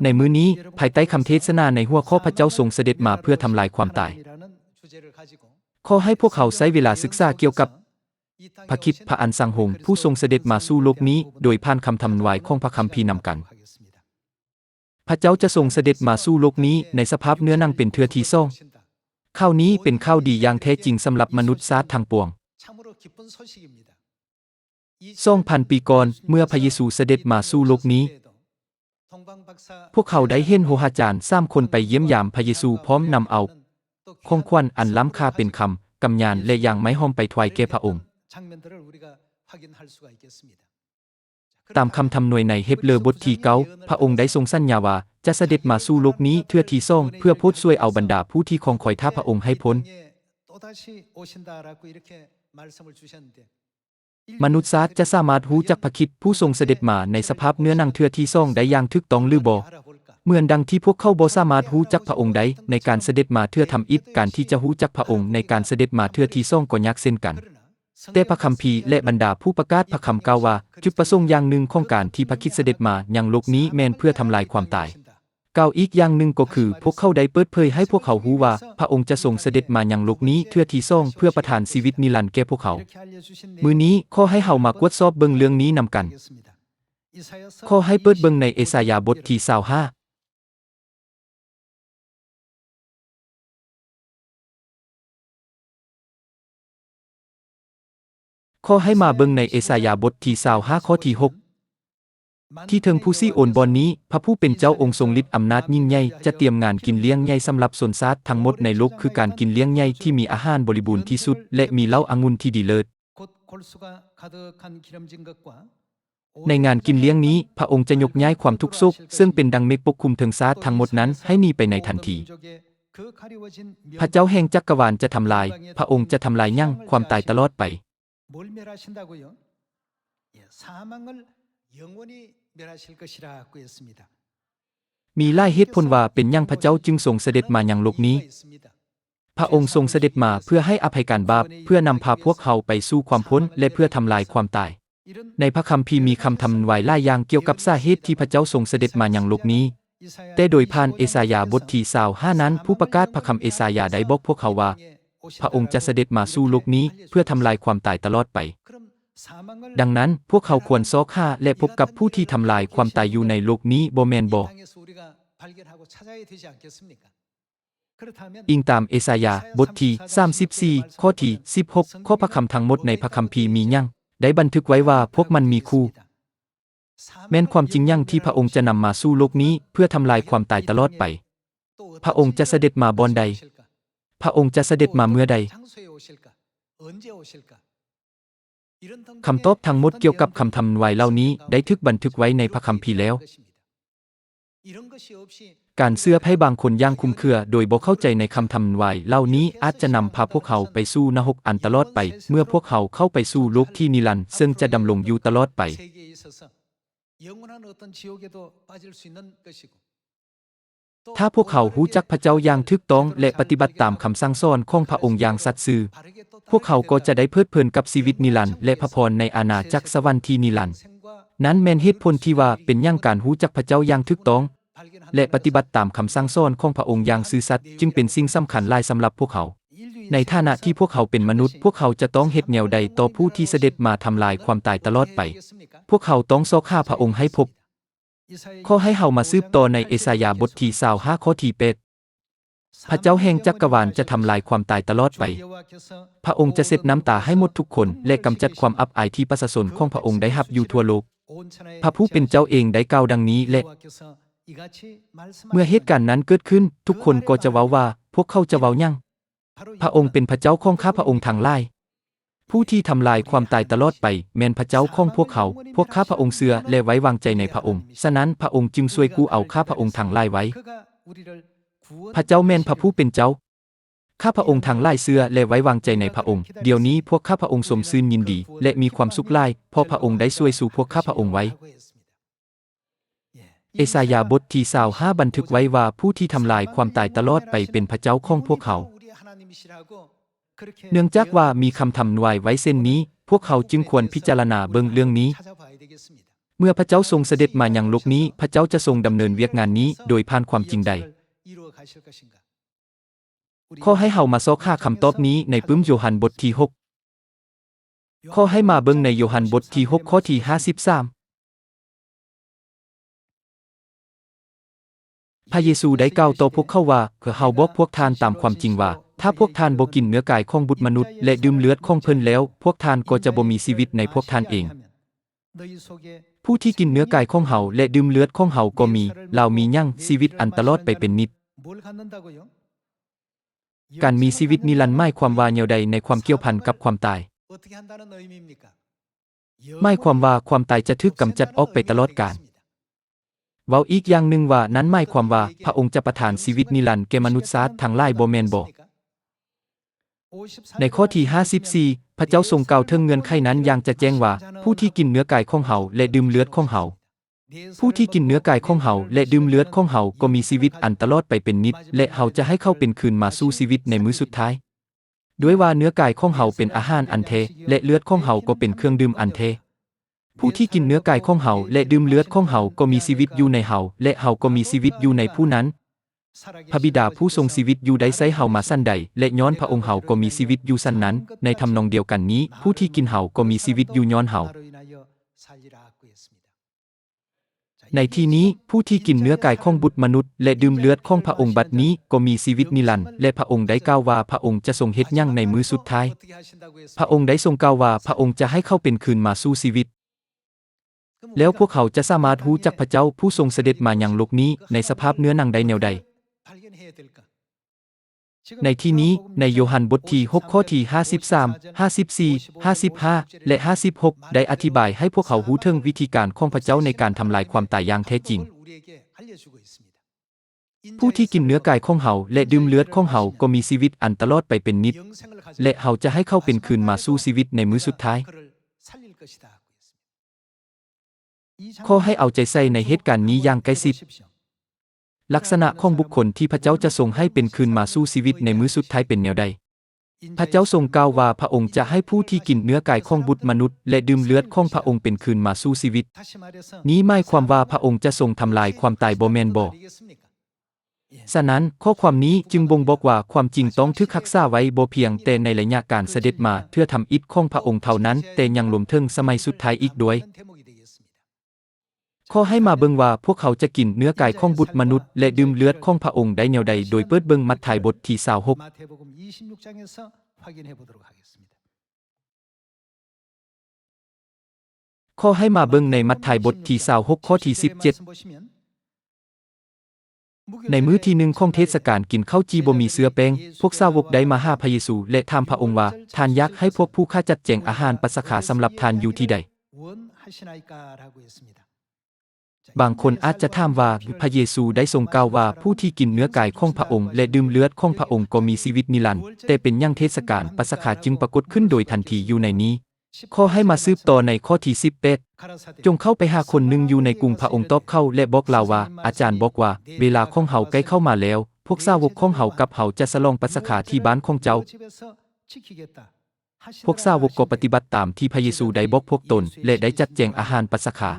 ໃນມື້ນີ້, ພາຍໃຕ້ຄຳເທດສະໜາໃນຫົວຂໍ້ພະເຈົ້າຊົງສະເດັດມາເພື່ອທຳລາຍຄວາມຕາຍ, ຂໍໃຫ້ພວກເຮົາໃຊ້ເວລາສຶກສາກ່ຽວກັບພະຄຣິດພະອັນສັງຫົງ ຜູ້ຊົງສະເດັດມາສູ່ໂລກນີ້ໂດຍຜ່ານຄຳທຳນາຍຂອງພະຄຳພີນຳກັນ. ພະເຈົ້າຈະຊົງສະເດັດມາສູ່ໂລກນີ້ໃນສະພາບເນື້ອໜັງເປັນເທື່ອທີສອງ. ຂ່າວນີ້ເປັນຂ່າວດີຢ່າງແທ້ຈິງສຳລັບມະນຸດຊາດທັງປວງ. ສອງພັນປີກ່ອນ, ເມື່ອພະເຢຊູສະເດັດມາສູ່ໂລກນີ້, ພວກເຮົາໄດ້ເຫັນໂຫຫາຈານສາມຄົນໄປຢ້ຽມຢາມພະເຢຊູ ພ້ອມນຳເອົາຂອງຂວັນອັນລ້ຳຄ່າເປັນຄຳ, ກຳຍານ ແລະ ຢາງໄມ້ຫອມໄປຖວາຍແກ່ພະອົງ. ຕາມຄຳທຳນາຍໃນເຮັບເຣີບົດທີເກົ້າ, ພະອົງໄດ້ຊົງສັນຍາວ່າຈະສະເດັດມາສູ່ໂລກນີ້ເທື່ອທີສອງ ເພື່ອໂຜດຊ່ວຍເອົາບັນດາຜູ້ທີ່ຄອງຄອຍຖ້າພະອົງໃຫ້ພົ້ນ. ມະນຸດຊາດຈະສາມາດຮູ້ຈັກພະຄຣິດຜູ້ຊົງສະເດັດມາໃນສະພາບເນື້ອໜັງເທື່ອທີສອງໄດ້ຢ່າງຖືກຕ້ອງຫຼືບໍ່? ເໝືອນດັ່ງທີ່ພວກເຂົາບໍ່ສາມາດຮູ້ຈັກພະອົງໄດ້ໃນການສະເດັດມາເທື່ອທຳອິດ, ການທີ່ຈະຮູ້ຈັກພະອົງໃນການສະເດັດມາເທື່ອທີສອງກໍຍາກເຊັ່ນກັນ. ແຕ່ພະຄຳພີ ແລະ ບັນດາຜູ້ປະກາດພະຄຳກ່າວວ່າ ຈຸດປະສົງຢ່າງໜຶ່ງຂອງການທີ່ພະຄຣິດສະເດັດມາຍັງໂລກນີ້ແມ່ນເພື່ອທຳລາຍຄວາມຕາຍ. ກ່າວອີກຢ່າງໜຶ່ງກໍຄື ພວກເຂົາໄດ້ເປີດເຜີຍໃຫ້ພວກເຮົາຮູ້ວ່າ ພະອົງຈະຊົງສະເດັດມາຍັງໂລກນີ້ເທື່ອທີສອງ ເພື່ອປະທານຊີວິດນິລັນແກ່ພວກເຮົາ. ມື້ນີ້ຂໍໃຫ້ເຮົາມາກວດສອບເບິ່ງເລື່ອງນີ້ນຳກັນ. ຂໍໃຫ້ເປີດເບິ່ງໃນເອສາຍາບົດທີຊາວຫ້າ. ຂໍໃຫ້ມາເບິ່ງໃນເອສາຍາບົດທີຊາວຫ້າ ຂໍ້ທີຫົກ. ທີ່ເທິງພູຊີໂອນບ່ອນນີ້, ພະຜູ້ເປັນເຈົ້າອົງຊົງລິດອຳນາດຍິ່ງໃຫຍ່ ຈະຕຽມງານກິນລ້ຽງໃຫຍ່ສຳລັບຊົນຊາດທັງໝົດໃນໂລກ, ຄືການກິນລ້ຽງໃຫຍ່ທີ່ມີອາຫານບໍລິບູນທີ່ສຸດ ແລະ ມີເຫຼົ້າອະງຸ່ນທີ່ດີເລີດ. ໃນງານກິນລ້ຽງນີ້, ພະອົງຈະຍົກຍ້າຍຄວາມທຸກໂສກ ເຊິ່ງເປັນດັ່ງເມັກປົກຄຸມເທິງຊາດທັງໝົດນັ້ນໃຫ້ໜີໄປໃນທັນທີ. ພະເຈົ້າແຫ່ງຈັກກະວານຈະທຳລາຍ, ພະອົງຈະທຳລາຍຫຍັງ? ຄວາມຕາຍຕະຫຼອດໄປ. 예, 사망을 영원히 멸하실 것이라고 했습니다. ມີຫຼາຍເຫດຜົນວ່າເປັນຫຍັງພະເຈົ້າຈຶ່ງຊົງສະເດັດມາຍັງໂລກນີ້. ພະອົງຊົງສະເດັດມາເພື່ອໃຫ້ອະໄພການບາບ, ເພື່ອນຳພາພວກເຮົາໄປສູ່ຄວາມພົ້ນ ແລະ ເພື່ອທຳລາຍຄວາມຕາຍ. ໃນພະຄຳພີມີຄຳທຳນາຍຫຼາຍຢ່າງກ່ຽວກັບສາເຫດທີ່ພະເຈົ້າຊົງສະເດັດມາຍັງໂລກນີ້. ແຕ່ໂດຍຜ່ານເອສາຍາບົດທີຊາວຫ້ານັ້ນ, ຜູ້ປະກາດພະຄຳເອສາຍາໄດ້ບອກພວກເຮົາວ່າ ພະອົງຈະສະເດັດມາສູ່ໂລກນີ້ເພື່ອທຳລາຍຄວາມຕາຍຕະຫຼອດໄປ. ດັ່ງນັ້ນ, ພວກເຮົາຄວນຊອກຫາ ແລະ ພົບກັບຜູ້ທີ່ທຳລາຍຄວາມຕາຍຢູ່ໃນໂລກນີ້, ບໍ່ແມ່ນບໍ? ອີງຕາມເອສາຍາບົດທີສາມສິບສີ່ ຂໍ້ທີສິບຫົກ, ຂໍ້ພະຄຳທັງໝົດໃນພະຄຳພີມີຫຍັງໄດ້ບັນທຶກໄວ້ວ່າພວກມັນມີຄູ່? ແມ່ນຄວາມຈິງຫຍັງທີ່ພະອົງຈະນຳມາສູ່ໂລກນີ້ເພື່ອທຳລາຍຄວາມຕາຍຕະຫຼອດໄປ? ພະອົງຈະສະເດັດມາບ່ອນໃດ? ພະອົງຈະສະເດັດມາເມື່ອໃດ? ຄຳຕອບທັງໝົດກ່ຽວກັບຄຳທຳນາຍເຫຼົ່ານີ້ໄດ້ຖືກບັນທຶກໄວ້ໃນພະຄຳພີແລ້ວ. ການເຊື່ອໃຜບາງຄົນຢ່າງຄຸມເຄືອໂດຍບໍ່ເຂົ້າໃຈໃນຄຳທຳນາຍເຫຼົ່ານີ້ ອາດຈະນຳພາພວກເຮົາໄປສູ່ນະຮົກອັນຕະຫຼອດໄປ ເມື່ອພວກເຮົາເຂົ້າໄປສູ່ໂລກທີ່ນິລັນ ເຊິ່ງຈະດຳລົງຢູ່ຕະຫຼອດໄປ. ။ຖ້າພວກເຮົາຮູ້ຈັກພະເຈົ້າຢ່າງຖືກຕ້ອງ ແລະ ປະຕິບັດຕາມຄຳສັ່ງສອນຂອງພະອົງຢ່າງສັດຊື່, ພວກເຮົາກໍຈະໄດ້ເພີດເພີນກັບຊີວິດນິລັນ ແລະ ພະພອນໃນອານາຈັກສະຫວັນທີ່ນິລັນ. ນັ້ນແມ່ນເຫດຜົນທີ່ວ່າເປັນຫຍັງການຮູ້ຈັກພະເຈົ້າຢ່າງຖືກຕ້ອງ ແລະ ປະຕິບັດຕາມຄຳສັ່ງສອນຂອງພະອົງຢ່າງຊື່ສັດ ຈຶ່ງເປັນສິ່ງສຳຄັນຫຼາຍສຳລັບພວກເຮົາ. ໃນຖານະທີ່ພວກເຮົາເປັນມະນຸດ, ພວກເຮົາຈະຕ້ອງເຮັດແນວໃດຕໍ່ຜູ້ທີ່ສະເດັດມາທຳລາຍຄວາມຕາຍຕະຫຼອດໄປ? ພວກເຮົາຕ້ອງຊອກຫາພະອົງໃຫ້ພົບ. ຂໍໃຫ້ເຮົາມາສືບຕໍ່ໃນເອສາຍາບົດທີຊາວຫ້າ ຂໍ້ທີແປດ. ພະເຈົ້າແຫ່ງຈັກກະວານຈະທຳລາຍຄວາມຕາຍຕະຫຼອດໄປ. ພະອົງຈະເຊັດນ້ຳຕາໃຫ້ໝົດທຸກຄົນ ແລະ ກຳຈັດຄວາມອັບອາຍທີ່ປະຊາຊົນຂອງພະອົງໄດ້ຮັບຢູ່ທົ່ວໂລກ. ພະຜູ້ເປັນເຈົ້າເອງໄດ້ກ່າວດັ່ງນີ້ແລະ ເມື່ອເຫດການນັ້ນເກີດຂຶ້ນ, ທຸກຄົນກໍຈະເວົ້າວ່າ, ພວກເຂົາຈະເວົ້າຫຍັງ? ພະອົງເປັນພະເຈົ້າຂອງຂ້າພະອົງທັງຫຼາຍ. ຜູ້ທີ່ທຳລາຍຄວາມຕາຍຕະຫຼອດໄປແມ່ນພະເຈົ້າຂອງພວກເຮົາ. ພວກຂ້າພະອົງເຊື່ອ ແລະ ໄວ້ວາງໃຈໃນພະອົງ. ສະນັ້ນ, ພະອົງຈຶ່ງຊ່ວຍກູ້ເອົາຂ້າພະອົງທັງຫຼາຍໄວ້. ພະເຈົ້າແມ່ນພະຜູ້ເປັນເຈົ້າ. ຂ້າພະອົງທັງຫຼາຍເຊື່ອ ແລະ ໄວ້ວາງໃຈໃນພະອົງ. ດຽວນີ້ພວກຂ້າພະອົງຊົມຊື່ນຍິນດີ ແລະ ມີຄວາມສຸກຫຼາຍ, ເພາະພະອົງໄດ້ຊ່ວຍຊູພວກຂ້າພະອົງໄວ້. ເອສາຍາບົດທີຊາວຫ້າບັນທຶກໄວ້ວ່າຜູ້ທີ່ທຳລາຍຄວາມຕາຍຕະຫຼອດໄປເປັນພະເຈົ້າຂອງພວກເຮົາ. ເນື່ອງຈາກວ່າມີຄຳທຳນາຍໄວ້ເຊັ່ນນີ້, ພວກເຮົາຈຶ່ງຄວນພິຈາລະນາເບິ່ງເລື່ອງນີ້. ເມື່ອພະເຈົ້າຊົງສະເດັດມາຍັງໂລກນີ້, ພະເຈົ້າຈະຊົງດຳເນີນວຽກງານນີ້ໂດຍຜ່ານຄວາມຈິງໃດ? ຂໍໃຫ້ເຮົາມາຊອກຫາຄຳຕອບນີ້ໃນປຶ້ມໂຢຮັນບົດທີຫົກ. ຂໍໃຫ້ມາເບິ່ງໃນໂຢຮັນບົດທີຫົກ ຂໍ້ທີຫ້າສິບສາມ. ພະເຢຊູໄດ້ກ່າວຕໍ່ພວກເຂົາວ່າ, ເຮົາບອກພວກທ່ານຕາມຄວາມຈິງວ່າ, ຖ້າພວກທ່ານບໍ່ກິນເນື້ອກາຍຂອງບຸດມະນຸດ ແລະ ດື່ມເລືອດຂອງເພິ່ນແລ້ວ, ພວກທ່ານກໍຈະບໍ່ມີຊີວິດໃນພວກທ່ານເອງ. ຜູ້ທີ່ກິນເນື້ອກາຍຂອງເຮົາ ແລະ ດື່ມເລືອດຂອງເຮົາກໍມີ, ລາວມີຫຍັງ? ຊີວິດອັນຕະຫຼອດໄປເປັນນິດ. ການມີຊີວິດນິລັນໝາຍຄວາມວ່າແນວໃດໃນຄວາມກ່ຽວພັນກັບຄວາມຕາຍ? ໝາຍຄວາມວ່າຄວາມຕາຍຈະຖືກກຳຈັດອອກໄປຕະຫຼອດການ. ເວົ້າອີກຢ່າງໜຶ່ງວ່າ, ນັ້ນໝາຍຄວາມວ່າພະອົງຈະປະທານຊີວິດນິລັນແກ່ມະນຸດຊາດທັງຫຼາຍ, ບໍ່ແມ່ນບໍ? ໃນຂໍ້ທີຫ້າສິບສີ່ ພະເຈົ້າຊົງກ່າວເຖິງເງື່ອນໄຂນັ້ນຢ່າງຈະແຈ້ງວ່າ, ຜູ້ທີ່ກິນເນື້ອກາຍຂອງເຮົາ ແລະ ດື່ມເລືອດຂອງເຮົາ, ຜູ້ທີ່ກິນເນື້ອກາຍຂອງເຮົາ ແລະ ດື່ມເລືອດຂອງເຮົາ ກໍມີຊີວິດອັນຕະຫຼອດໄປເປັນນິດ, ແລະ ເຮົາຈະໃຫ້ເຂົາເປັນຄືນມາສູ່ຊີວິດໃນມື້ສຸດທ້າຍ. ດ້ວຍວ່າເນື້ອກາຍຂອງເຮົາເປັນອາຫານອັນແທ້ ແລະ ເລືອດຂອງເຮົາກໍເປັນເຄື່ອງດື່ມອັນແທ້. ຜູ້ທີ່ກິນເນື້ອກາຍຂອງເຮົາ ແລະ ດື່ມເລືອດຂອງເຮົາ ກໍມີຊີວິດຢູ່ໃນເຮົາ ແລະ ເຮົາກໍມີຊີວິດຢູ່ໃນຜູ້ນັ້ນ. ພະບິດາຜູ້ຊົງຊີວິດຢູ່ໄດ້ໃຊ້ເຮົາມາຊັ້ນໃດ ແລະ ຍ້ອນພະອົງເຮົາກໍມີຊີວິດຢູ່ຊັ້ນນັ້ນ. ໃນທຳນອງດຽວກັນນີ້, ຜູ້ທີ່ກິນເຮົາກໍມີຊີວິດຢູ່ຍ້ອນເຮົາ. ໃນທີ່ນີ້, ຜູ້ທີ່ກິນເນື້ອກາຍຂອງບຸດມະນຸດ ແລະ ດື່ມເລືອດຂອງພະອົງບັດນີ້ ກໍມີຊີວິດນິລັນ, ແລະ ພະອົງໄດ້ກ່າວວ່າພະອົງຈະຊົງເຮັດຫຍັງໃນມື້ສຸດທ້າຍ. ພະອົງໄດ້ຊົງກ່າວວ່າພະອົງຈະໃຫ້ເຂົາເປັນຄືນມາສູ່ຊີວິດ. ແລ້ວພວກເຮົາຈະສາມາດຮູ້ຈັກພະເຈົ້າຜູ້ຊົງສະເດັດມາຍັງໂລກນີ້ໃນສະພາບເນື້ອໜັງໄດ້ແນວໃດ? ໃນທີ່ນີ້, ໃນໂຢຮັນບົດທີຫົກ ຂໍ້ທີຫ້າສິບສາມ, ຫ້າສິບສີ່, ຫ້າສິບຫ້າ ແລະ ຫ້າສິບຫົກ ໄດ້ອະທິບາຍໃຫ້ພວກເຮົາຮູ້ເຖິງວິທີການຂອງພະເຈົ້າໃນການທຳລາຍຄວາມຕາຍຢ່າງແທ້ຈິງ. ຜູ້ທີ່ກິນເນື້ອກາຍຂອງເຮົາ ແລະ ດື່ມເລືອດຂອງເຮົາ ກໍມີຊີວິດອັນຕະຫຼອດໄປເປັນນິດ, ແລະ ເຮົາຈະໃຫ້ເຂົາເປັນຄືນມາສູ່ຊີວິດໃນມື້ສຸດທ້າຍ. ຂໍໃຫ້ເອົາໃຈໃສ່ໃນເຫດການນີ້ຢ່າງໃກ້ຊິດ. ລັກສະນະຂອງບຸກຄົນທີ່ພະເຈົ້າຈະຊົງໃຫ້ເປັນຄືນມາສູ່ຊີວິດໃນມື້ສຸດທ້າຍເປັນແນວໃດ? ພະເຈົ້າຊົງກ່າວວ່າພະອົງຈະໃຫ້ຜູ້ທີ່ກິນເນື້ອກາຍຂອງບຸດມະນຸດ ແລະ ດື່ມເລືອດຂອງພະອົງເປັນຄືນມາສູ່ຊີວິດ. ນີ້ໝາຍຄວາມວ່າພະອົງຈະຊົງທຳລາຍຄວາມຕາຍ, ບໍ່ແມ່ນບໍ? ສະນັ້ນ, ຂໍ້ຄວາມນີ້ຈຶ່ງບົ່ງບອກວ່າຄວາມຈິງຕ້ອງຖືກຮັກສາໄວ້ບໍ່ພຽງແຕ່ໃນໄລຍະການສະເດັດມາເທື່ອທຳອິດຂອງພະອົງເທົ່ານັ້ນ, ແຕ່ຍັງລວມເຖິງສະໄໝສຸດທ້າຍອີກດ້ວຍ. ຂໍໃຫ້ມາເບິ່ງວ່າພວກເຂົາຈະກິນເນື້ອກາຍຂອງບຸດມະນຸດ ແລະ ດື່ມເລືອດຂອງພະອົງໄດ້ແນວໃດ, ໂດຍເປີດເບິ່ງມັດທາຍບົດທີຊາວຫົກ. ຂໍໃຫ້ມາເບິ່ງໃນມັດທາຍບົດທີຊາວຫົກ ຂໍ້ທີສິບເຈັດ. ໃນມື້ທີໜຶ່ງຂອງເທດສະການກິນເຂົ້າຈີ່ບໍ່ມີເຊື້ອແປ້ງ, ພວກສາວົກໄດ້ມາຫາພະເຢຊູ ແລະ ຖາມພະອົງວ່າ, ທ່ານຢາກໃຫ້ພວກຜູ້ຂ້າຈັດແຈງອາຫານປັດສະຄາສຳລັບທ່ານຢູ່ທີ່ໃດ? ບາງຄົນອາດຈະຖາມວ່າ, ພະເຢຊູໄດ້ຊົງກ່າວວ່າຜູ້ທີ່ກິນເນື້ອກາຍຂອງພະອົງ ແລະ ດື່ມເລືອດຂອງພະອົງກໍມີຊີວິດນິລັນ, ແຕ່ເປັນຫຍັງເທດສະການປັດສະຄາຈຶ່ງປາກົດຂຶ້ນໂດຍທັນທີຢູ່ໃນນີ້? ຂໍໃຫ້ມາສືບຕໍ່ໃນຂໍ້ທີສິບແປດ. ຈົ່ງເຂົ້າໄປຫາຄົນໜຶ່ງຢູ່ໃນກຸງ, ພະອົງຕອບເຂົາ ແລະ ບອກລາວວ່າ, ອາຈານບອກວ່າ, ເວລາຂອງເຮົາໃກ້ເຂົ້າມາແລ້ວ, ພວກສາວົກຂອງເຮົາກັບເຮົາຈະສະຫຼອງປັດສະຄາທີ່ບ້ານຂອງເຈົ້າ. ພວກສາວົກກໍປະຕິບັດຕາມທີ່ພະເຢຊູໄດ້ບອກພວກຕົນ ແລະ ໄດ້ຈັດແຈງອາຫານປັດສະຄາ.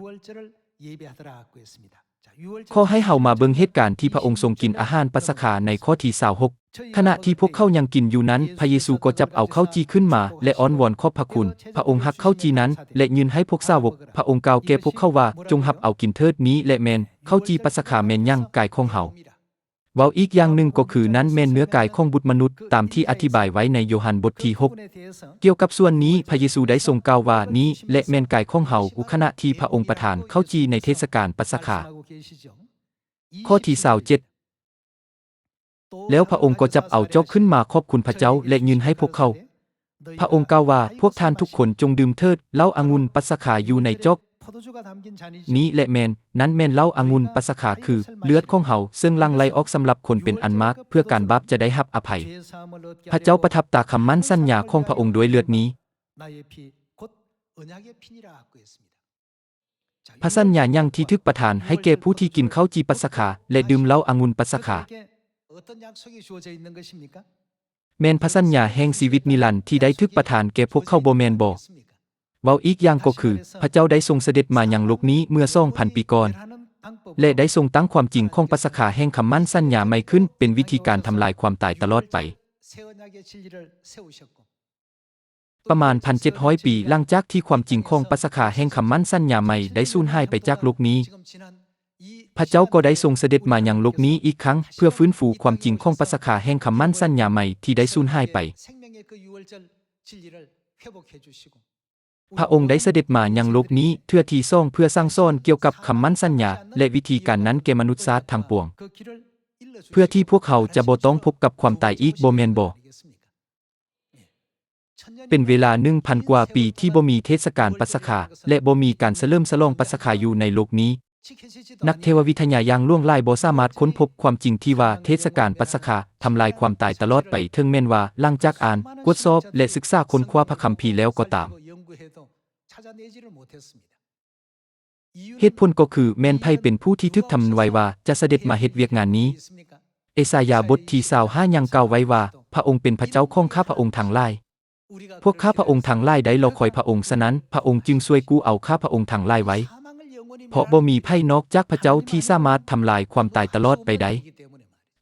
ຂໍໃຫ້ເຮົາມາເບິ່ງເຫດການທີ່ພະອົງຊົງກິນອາຫານປັດສະຄາໃນຂໍ້ທີຊາວຫົກ. ຂະນະທີ່ພວກເຂົາຍັງກິນຢູ່ນັ້ນ, ພະເຢຊູກໍຈັບເອົາເຂົ້າຈີ່ຂຶ້ນມາ ແລະ ອ້ອນວອນຂອບພະຄຸນ. ພະອົງຮັກເຂົ້າຈີ່ນັ້ນ ແລະ ຍື່ນໃຫ້ພວກສາວົກ. ພະອົງກ່າວແກ່ພວກເຂົາວ່າ, ຈົ່ງຮັບເອົາກິນເຖີດ, ນີ້ແຫຼະແມ່ນເຂົ້າຈີ່ປັດສະຄາ, ແມ່ນຫຍັງ? ກາຍຂອງເຮົາ. ເວົ້າອີກຢ່າງໜຶ່ງກໍຄື, ນັ້ນແມ່ນເນື້ອກາຍຂອງບຸດມະນຸດ, ຕາມທີ່ອະທິບາຍໄວ້ໃນໂຢຮັນບົດທີຫົກ. ກ່ຽວກັບສ່ວນນີ້, ພະເຢຊູໄດ້ຊົງກ່າວວ່າ, ນີ້ແຫຼະແມ່ນກາຍຂອງເຮົາ, ຂະນະທີ່ພະອົງປະທານເຂົ້າຈີ່ໃນເທດສະການປັດສະຄາ. ຂໍ້ທີຊາວເຈັດ. ແລ້ວພະອົງກໍຈັບເອົາຈອກຂຶ້ນມາຂອບຄຸນພະເຈົ້າ ແລະ ຍື່ນໃຫ້ພວກເຂົາ. ພະອົງກ່າວວ່າ, ພວກທ່ານທຸກຄົນຈົ່ງດື່ມເຖີດ, ເຫຼົ້າອະງຸ່ນປັດສະຄາຢູ່ໃນຈອກນີ້ແຫຼະແມ່ນ, ນັ້ນແມ່ນເຫຼົ້າອະງຸ່ນປັດສະຄາ, ຄືເລືອດຂອງເຮົາ, ເຊິ່ງຫຼັ່ງໄຫຼອອກສຳລັບຄົນເປັນອັນມາກ, ເພື່ອການບາບຈະໄດ້ຮັບອະໄພ. ພະເຈົ້າປະທັບຕາຄຳໝັ້ນສັນຍາຂອງພະອົງດ້ວຍເລືອດນີ້. ພະສັນຍາຫຍັງທີ່ຖືກປະທານໃຫ້ແກ່ຜູ້ທີ່ກິນເຂົ້າຈີ່ປັດສະຄາ ແລະ ດື່ມເຫຼົ້າອະງຸ່ນປັດສະຄາ? ແມ່ນພະສັນຍາແຫ່ງຊີວິດນິລັນທີ່ໄດ້ຖືກປະທານແກ່ພວກເຂົາ, ບໍ່ແມ່ນບໍ? ເວົ້າອີກຢ່າງກໍຄື ພະເຈົ້າໄດ້ຊົງສະເດັດມາຍັງໂລກນີ້ເມື່ອສອງພັນປີກ່ອນ ແລະ ໄດ້ຊົງຕັ້ງຄວາມຈິງຂອງປັດສະຄາແຫ່ງຄຳໝັ້ນສັນຍາໃໝ່ຂຶ້ນ ເປັນວິທີການທຳລາຍຄວາມຕາຍຕະຫຼອດໄປ. ປະມານໜຶ່ງພັນເຈັດຮ້ອຍປີຫຼັງຈາກທີ່ຄວາມຈິງຂອງປັດສະຄາແຫ່ງຄຳໝັ້ນສັນຍາໃໝ່ໄດ້ສູນຫາຍໄປຈາກໂລກນີ້, ພະເຈົ້າກໍໄດ້ຊົງສະເດັດມາຍັງໂລກນີ້ອີກຄັ້ງ ເພື່ອຟື້ນຟູຄວາມຈິງຂອງປັດສະຄາແຫ່ງຄຳໝັ້ນສັນຍາໃໝ່ທີ່ໄດ້ສູນຫາຍໄປ. ພະອົງໄດ້ສະເດັດມາຍັງໂລກນີ້ເທື່ອທີສອງ ເພື່ອສັ່ງສອນກ່ຽວກັບຄຳໝັ້ນສັນຍາ ແລະ ວິທີການນັ້ນແກ່ມະນຸດຊາດທັງປວງ, ເພື່ອທີ່ພວກເຮົາຈະບໍ່ຕ້ອງພົບກັບຄວາມຕາຍອີກ, ບໍ່ແມ່ນບໍ? ເປັນເວລາໜຶ່ງພັນກວ່າປີທີ່ບໍ່ມີເທດສະການປັດສະຄາ ແລະ ບໍ່ມີການສະເຫຼີມສະຫຼອງປັດສະຄາຢູ່ໃນໂລກນີ້. ນັກເທວະວິທະຍາຢ່າງຫຼວງຫຼາຍບໍ່ສາມາດຄົ້ນພົບຄວາມຈິງທີ່ວ່າເທດສະການປັດສະຄາທຳລາຍຄວາມຕາຍຕະຫຼອດໄປ, ເຖິງແມ່ນວ່າຫຼັງຈາກອ່ານ, ກວດສອບ ແລະ ສຶກສາຄົ້ນຄວ້າພະຄຳພີແລ້ວກໍຕາມ. ເຫດຜົນກໍຄື ແມ່ນໃຜເປັນຜູ້ທີ່ຖືກທຳນາຍວ່າຈະສະເດັດມາເຮັດວຽກງານນີ້? ເອສາຍາບົດທີຊາວຫ້າຍັງກ່າວໄວ້ວ່າ, ພະອົງເປັນພະເຈົ້າຂອງຂ້າພະອົງທັງຫຼາຍ. ພວກຂ້າພະອົງທັງຫຼາຍໄດ້ລໍຄອຍພະອົງ, ສະນັ້ນ ພະອົງຈຶ່ງຊ່ວຍກູ້ເອົາຂ້າພະອົງທັງຫຼາຍໄວ້, ເພາະບໍ່ມີໃຜນອກຈາກພະເຈົ້າທີ່ສາມາດທຳລາຍຄວາມຕາຍຕະຫຼອດໄປໄດ້.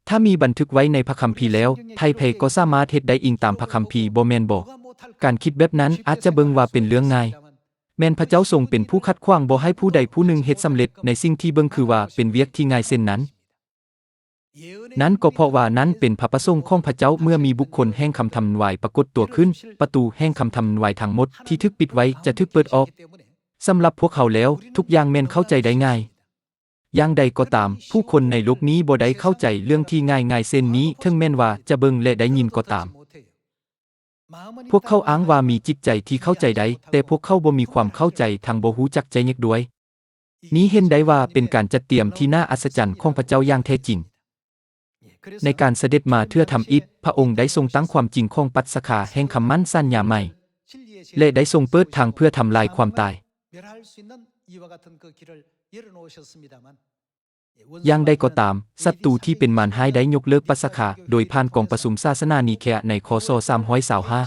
ຖ້າມີບັນທຶກໄວ້ໃນພະຄຳພີແລ້ວ, ໃຜໆກໍສາມາດເຮັດໄດ້ອີງຕາມພະຄຳພີ, ບໍ່ແມ່ນບໍ? ການຄິດແບບນັ້ນອາດຈະເບິ່ງວ່າເປັນເລື່ອງງ່າຍ. ແມ່ນພະເຈົ້າຊົງເປັນຜູ້ຂັດຂວາງບໍ່ໃຫ້ຜູ້ໃດຜູ້ໜຶ່ງເຮັດສຳເລັດໃນສິ່ງທີ່ເບິ່ງຄືວ່າເປັນວຽກທີ່ງ່າຍເຊັ່ນນັ້ນ. ນັ້ນກໍເພາະວ່ານັ້ນເປັນພະປະສົງຂອງພະເຈົ້າ. ເມື່ອມີບຸກຄົນແຫ່ງຄຳທຳນາຍປາກົດຕົວຂຶ້ນ, ປະຕູແຫ່ງຄຳທຳນາຍທັງໝົດທີ່ຖືກປິດໄວ້ຈະຖືກເປີດອອກ. ສຳລັບພວກເຮົາແລ້ວ, ທຸກຢ່າງແມ່ນເຂົ້າໃຈໄດ້ງ່າຍ. ຢ່າງໃດກໍຕາມ, ຜູ້ຄົນໃນໂລກນີ້ບໍ່ໄດ້ເຂົ້າໃຈເລື່ອງທີ່ງ່າຍໆເຊັ່ນນີ້, ເຖິງແມ່ນວ່າຈະເບິ່ງ ແລະ ໄດ້ຍິນກໍຕາມ. ພວກເຂົາອ້າງວ່າມີຈິດໃຈທີ່ເຂົ້າໃຈໄດ້, ແຕ່ພວກເຂົາບໍ່ມີຄວາມເຂົ້າໃຈ, ທັງບໍ່ຮູ້ຈັກຈະແຍກດ້ວຍ. ນີ້ເຫັນໄດ້ວ່າເປັນການຈັດຕຽມທີ່ໜ້າອັດສະຈັນຂອງພະເຈົ້າຢ່າງແທ້ຈິງ. ໃນການສະເດັດມາເທື່ອທຳອິດ, ພະອົງໄດ້ຊົງຕັ້ງຄວາມຈິງຂອງປັດສະຄາແຫ່ງຄຳໝັ້ນສັນຍາໃໝ່ ແລະ ໄດ້ຊົງເປີດທາງເພື່ອທຳລາຍຄວາມຕາຍ. ຢ່າງໃດກໍຕາມ, ສັດຕູທີ່ເປັນມານຮ້າຍໄດ້ຍົກເລີກປັດສະຄາໂດຍຜ່ານກອງປະຊຸມສາສະໜານິເຄຍໃນ ຄ.ສ. ສາມຮ້ອຍຊາວຫ້າ.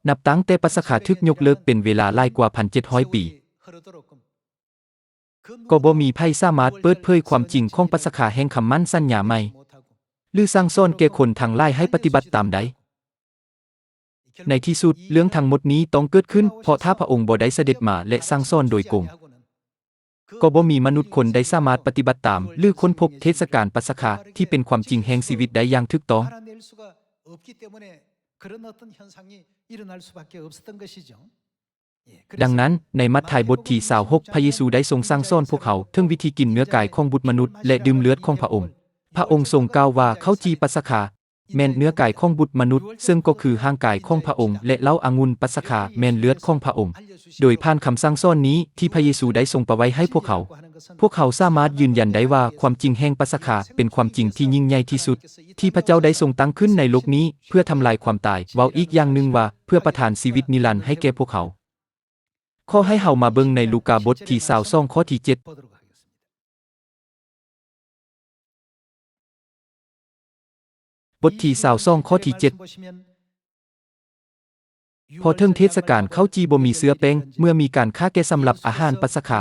ນັບຕັ້ງແຕ່ປັດສະຄາຖືກຍົກເລີກເປັນເວລາຫຼາຍກວ່າໜຶ່ງພັນເຈັດຮ້ອຍປີ, ກໍບໍ່ມີໃຜສາມາດເປີດເຜີຍຄວາມຈິງຂອງປັດສະຄາແຫ່ງຄຳໝັ້ນສັນຍາໃໝ່ ຫຼື ສັ່ງສອນແກ່ຄົນທັງຫຼາຍໃຫ້ປະຕິບັດຕາມໄດ້. ໃນທີ່ສຸດ, ເລື່ອງທັງໝົດນີ້ຕ້ອງເກີດຂຶ້ນ, ເພາະຖ້າພະອົງບໍ່ໄດ້ສະເດັດມາ ແລະ ສັ່ງສອນໂດຍກົງ, ກໍບໍ່ມີມະນຸດຄົນໃດສາມາດປະຕິບັດຕາມ ຫຼື ຄົ້ນພົບເທດສະການປັດສະຄາທີ່ເປັນຄວາມຈິງແຫ່ງຊີວິດໄດ້ຢ່າງຖືກຕ້ອງ. ດັ່ງນັ້ນ, ໃນມັດທາຍບົດທີຊາວຫົກ, ພະເຢຊູໄດ້ຊົງສັ່ງສອນພວກເຮົາເຖິງວິທີກິນເນື້ອກາຍຂອງບຸດມະນຸດ ແລະ ດື່ມເລືອດຂອງພະອົງ. ພະອົງຊົງກ່າວວ່າ ເຂົ້າຈີ່ປັດສະຄາ ແມ່ນເນື້ອກາຍຂອງບຸດມະນຸດ, ເຊິ່ງກໍຄືຮ່າງກາຍຂອງພະອົງ, ແລະ ເຫຼົ້າອະງຸ່ນປັດສະຄາ ແມ່ນເລືອດຂອງພະອົງ. ໂດຍຜ່ານຄຳສັ່ງສອນນີ້ທີ່ພະເຢຊູໄດ້ຊົງປະໄວ້ໃຫ້ພວກເຮົາ, ພວກເຮົາສາມາດຢືນຢັນໄດ້ວ່າຄວາມຈິງແຫ່ງປັດສະຄາເປັນຄວາມຈິງທີ່ຍິ່ງໃຫຍ່ທີ່ສຸດ ທີ່ພະເຈົ້າໄດ້ຊົງຕັ້ງຂຶ້ນໃນໂລກນີ້ເພື່ອທຳລາຍຄວາມຕາຍ, ເວົ້າອີກຢ່າງໜຶ່ງວ່າ ເພື່ອປະທານຊີວິດນິລັນໃຫ້ແກ່ພວກເຮົາ. ຂໍໃຫ້ເຮົາມາເບິ່ງໃນລູກາບົດທີຊາວສອງ ຂໍ້ທີເຈັດ. ບົດທີຊາວສອງ ຂໍ້ທີເຈັດ. ພໍເຖິງເທດສະການເຂົ້າຈີ່ບໍ່ມີເຊື້ອແປ້ງ, ເມື່ອມີການຂ້າແກະສຳລັບອາຫານປັດສະຄາ,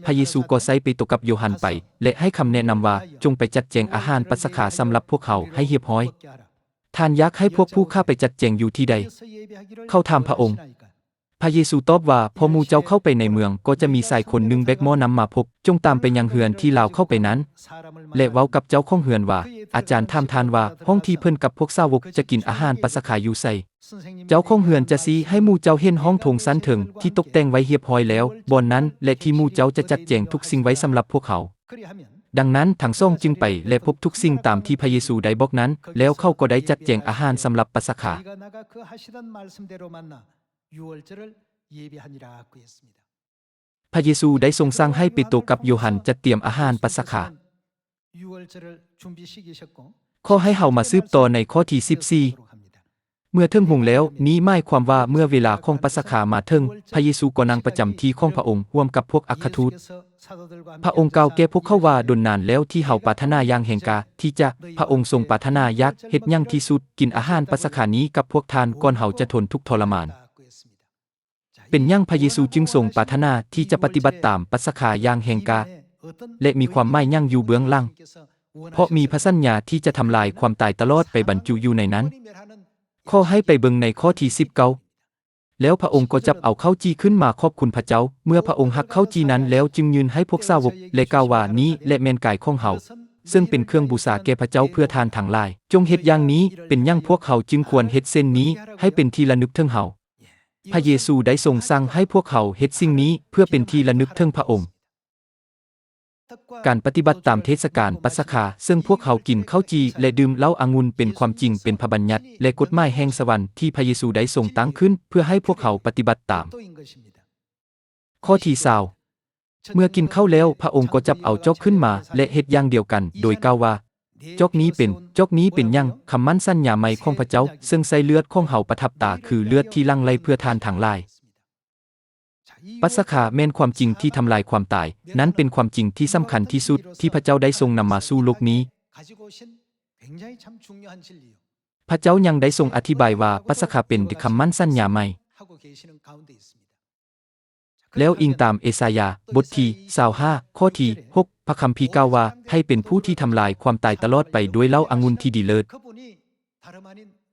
ພະເຢຊູກໍໃຊ້ເປໂຕກັບໂຢຮັນໄປ ແລະ ໃຫ້ຄຳແນະນຳວ່າ, ຈົ່ງໄປຈັດແຈງອາຫານປັດສະຄາສຳລັບພວກເຮົາໃຫ້ຮຽບຮ້ອຍ. ທ່ານຢາກໃຫ້ພວກຜູ້ຂ້າໄປຈັດແຈງຢູ່ທີ່ໃດ? ເຂົາຖາມພະອົງ. ພະເຢຊູຕອບວ່າ, ພໍໝູ່ເຈົ້າເຂົ້າໄປໃນເມືອງ, ກໍຈະມີຊາຍຄົນໜຶ່ງແບກໝໍ້ນ້ຳມາພົບ, ຈົ່ງຕາມໄປຍັງເຮືອນທີ່ລາວເຂົ້າໄປນັ້ນ ແລະ ເວົ້າກັບເຈົ້າຂອງເຮືອນວ່າ, ອາຈານຖາມທ່ານວ່າ, ຫ້ອງທີ່ເພິ່ນກັບພວກສາວົກຈະກິນອາຫານປັດສະຄາຢູ່ໃສ? ເຈົ້າຂອງເຮືອນຈະຊີ້ໃຫ້ໝູ່ເຈົ້າເຫັນຫ້ອງໂຖງຊັ້ນເທິງທີ່ຕົກແຕ່ງໄວ້ຮຽບຮ້ອຍແລ້ວ, ບ່ອນນັ້ນແຫຼະທີ່ໝູ່ເຈົ້າຈະຈັດແຈງທຸກສິ່ງໄວ້ສຳລັບພວກເຮົາ. ດັ່ງນັ້ນທັງສອງຈຶ່ງໄປ ແລະ ພົບທຸກສິ່ງຕາມທີ່ພະເຢຊູໄດ້ບອກນັ້ນ, ແລ້ວເຂົາກໍໄດ້ຈັດແຈງອາຫານສຳລັບປັດສະຄາ. ພະເຢຊູໄດ້ຊົງສັ່ງໃຫ້ເປໂຕກັບໂຢຮັນຈັດຕຽມອາຫານປັດສະຄາ. ຂໍໃຫ້ເຮົາມາສືບຕໍ່ໃນຂໍ້ທີສິບສີ່. ເມື່ອເຖິງໂຮງແລ້ວ, ນີ້ໝາຍຄວາມວ່າເມື່ອເວລາຂອງປັດສະຄາມາເຖິງ, ພະເຢຊູກໍນັ່ງປະຈຳທີ່ຂອງພະອົງຮ່ວມກັບພວກອັກຄະທູດ. ພະອົງກ່າວແກ່ພວກເຂົາວ່າ, ດົນນານແລ້ວທີ່ເຮົາປາດຖະໜາຢ່າງແຮງກ້າທີ່ຈະ, ພະອົງຊົງປາດຖະໜາຢາກເຮັດຫຍັງທີ່ສຸດ, ກິນອາຫານປັດສະຄານີ້ກັບພວກທ່ານ ກ່ອນເຮົາຈະທົນທຸກທໍລະມານ. ເປັນຫຍັງພະເຢຊູຈຶ່ງຊົງປາດຖະໜາທີ່ຈະປະຕິບັດຕາມປັດສະຄາຢ່າງແຮງກ້າ ແລະ ມີຄວາມໝາຍຫຍັງຢູ່ເບື້ອງຫຼັງ? ເພາະມີພະສັນຍາທີ່ຈະທຳລາຍຄວາມຕາຍຕະຫຼອດໄປບັນຈຸຢູ່ໃນນັ້ນ. ຂໍໃຫ້ໄປເບິ່ງໃນຂໍ້ທີສິບເກົ້າ. ແລ້ວພະອົງກໍຈັບເອົາເຂົ້າຈີ່ຂຶ້ນມາຂອບຄຸນພະເຈົ້າ, ເມື່ອພະອົງຫັກເຂົ້າຈີ່ນັ້ນແລ້ວຈຶ່ງຍື່ນໃຫ້ພວກສາວົກ ແລະ ກ່າວວ່າ, ນີ້ແຫຼະແມ່ນກາຍຂອງເຮົາ, ເຊິ່ງເປັນເຄື່ອງບູຊາແກ່ພະເຈົ້າ, ເພື່ອທ່ານທັງຫຼາຍ ຈົ່ງເຮັດຢ່າງນີ້. ເປັນຫຍັງພວກເຮົາຈຶ່ງຄວນເຮັດເຊັ່ນນີ້? ໃຫ້ເປັນທີ່ລະນຶກເຖິງເຮົາ. ພະເຢຊູໄດ້ຊົງສັ່ງໃຫ້ພວກເຮົາເຮັດສິ່ງນີ້ເພື່ອເປັນທີ່ລະນຶກເຖິງພະອົງ. ການປະຕິບັດຕາມເທດສະການປັດສະຄາ, ເຊິ່ງພວກເຮົາກິນເຂົ້າຈີ່ ແລະ ດື່ມເຫຼົ້າອະງຸ່ນ ເປັນຄວາມຈິງເປັນພະບັນຍັດ ແລະ ກົດໝາຍແຫ່ງສະຫວັນທີ່ພະເຢຊູໄດ້ຊົງຕັ້ງຂຶ້ນເພື່ອໃຫ້ພວກເຮົາປະຕິບັດຕາມ. ຂໍ້ທີຊາວ ເມື່ອກິນເຂົ້າແລ້ວ, ພະອົງກໍຈັບເອົາຈອກຂຶ້ນມາ ແລະ ເຮັດຢ່າງດຽວກັນ ໂດຍກ່າວວ່າ, ຈອກນີ້ເປັນ, ຈອກນີ້ເປັນຫຍັງ? ຄຳໝັ້ນສັນຍາໃໝ່ຂອງພະເຈົ້າ, ເຊິ່ງໃຊ້ເລືອດຂອງເຮົາປະທັບຕາ, ຄືເລືອດທີ່ຫຼັ່ງໄຫຼເພື່ອທ່ານທັງຫຼາຍ. ປັດສະຄາແມ່ນຄວາມຈິງທີ່ທຳລາຍຄວາມຕາຍ, ນັ້ນເປັນຄວາມຈິງທີ່ສຳຄັນທີ່ສຸດທີ່ພະເຈົ້າໄດ້ຊົງນຳມາສູ່ໂລກນີ້. ພະເຈົ້າຍັງໄດ້ຊົງອະທິບາຍວ່າ ປັດສະຄາເປັນຄຳໝັ້ນສັນຍາໃໝ່. ແລ້ວອີງຕາມເອສາຍາ ບົດທີຊາວຫ້າ ຂໍ້ທີຫົກ ພະຄຳພີກ່າວວ່າ, ໃຜເປັນຜູ້ທີ່ທຳລາຍຄວາມຕາຍຕະຫຼອດໄປດ້ວຍເຫຼົ້າອະງຸ່ນທີ່ດີເລີດ?